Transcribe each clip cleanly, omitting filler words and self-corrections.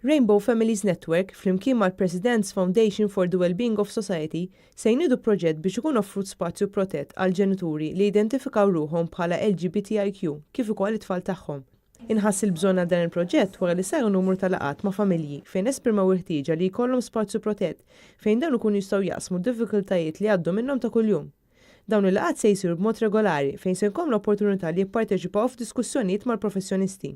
Rainbow Families Network flimkien mal-President's Foundation for the Wellbeing of Society se jniedu proġett biex ikun offrut spazju protett għal ġenituri li jidentifikaw ruħhom bħala LGBTIQ kif ukoll it-tfal tagħhom. Inħass il-bżonn għal dan il-proġett wara li saru numru ta' laqgħat ma' familji fejn esprimew il-ħtieġa li jkollhom spazju protett fejn dawn ikunu jistgħu jaqsmu d-diffikultajiet li jgħaddu minnhom ta' kuljum. Dawn il-laqgħat se jsiru b'mod regolari fejn se jkollhom l-opportunità li jipparteċipaw f'diskussjonijiet mal-professjonisti.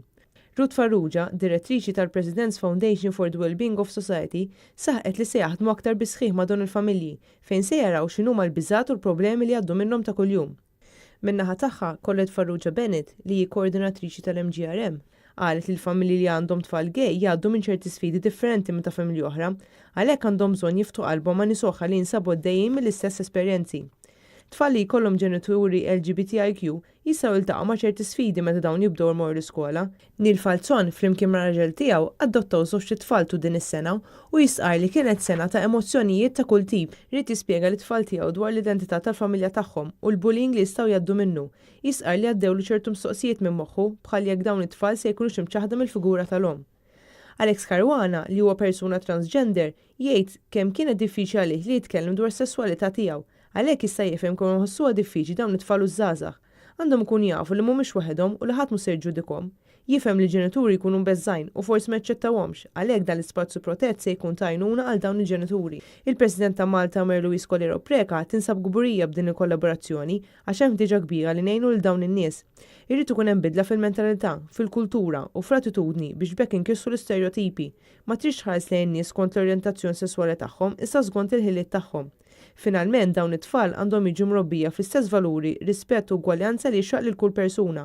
Ruth Farrugia, direttriċi tal-President's Foundation for the Wellbeing of Society, saħqet li se jaħdmu aktar bis-sħiħ ma' dawn il-familji fejn se jaraw x'inhuma l-biżgħat u l-problemi li jgħaddu minnhom ta' kuljum. Min-naħa tagħha, Colette Farrugia Bennett, li hi koordinatriċi tal-MGRM, qalet li l-familji li għandhom tfal gay jgħaddu minn ċerti sfidi differenti minn ta' familji oħra, għalhekk għandhom bżonn jiftħu qalbhom ma' nies oħra li jinsabu għaddejjin mill-istess esperjenzi. Tfal li jkollhom ġenituri LGBTIQ jistgħu jiltaqgħu ma' ċerti sfidi meta dawn jibdew imorru l-iskola. Neil Falzon, flimkien mar-raġel tiegħu, adottaw żewġt itfal tul din is-sena u jistqarr li kienet sena ta' emozzjonijiet ta' kull tip. Ried jispjega lit-tfal tiegħu dwar l-identità tal-familja tagħhom u l-bullying li jistgħu jgħaddu minnu. Jistqarr li għaddewlu ċertu mistoqsijiet minn moħħu, bħal jekk dawn it-tfal se jkunux imċaħħda mill-figura tal-omm. Alex Caruana, li huwa persuna transgender, jgħid kemm kienet diffiċli għalih li jitkellem dwar is-sesswalità tiegħu, għalhekk jista' jifhem kemm iħossuha diffiċli dawn it-tfal u ż-żgħażagħ. Għandhom ikunu jafu li mhumiex waħedhom u li ħadd mhu se jiġġudikahom. Jifhem li l-ġenituri jkunu mbeżżgħin u forsi ma jaċċettawhomx, għalhekk dan l-ispazju protett se jkun ta' għajnuna għal dawn il-ġenituri. Il-President ta' Malta Mary Louise Coleiro Preca tinsab kburija b'din il-kollaborazzjoni għax hemm ħtieġa kbira li ngħinu lil dawn in-nies. Irid ikun hemm bidla fil-mentalità, fil-kultura u fl-attitudni biex b'hekk inkissru l-isterjotipi. Ma tridx tħares lejn in-nies skont l-orjentazzjoni sesswali tagħhom iżda skont il-ħiliet tagħhom. Finalment dawn it-tfal għandhom jiġu mrobbija fl-istess valuri, rispett u ugwaljanza li jixraq lil kull persuna.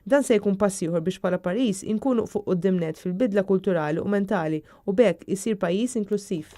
Dan se jkun pass ieħor biex bħala pajjiż inkunu fuq quddiem nett fil-bidla kulturali u mentali u b'hekk isir pajjiż inklussiv.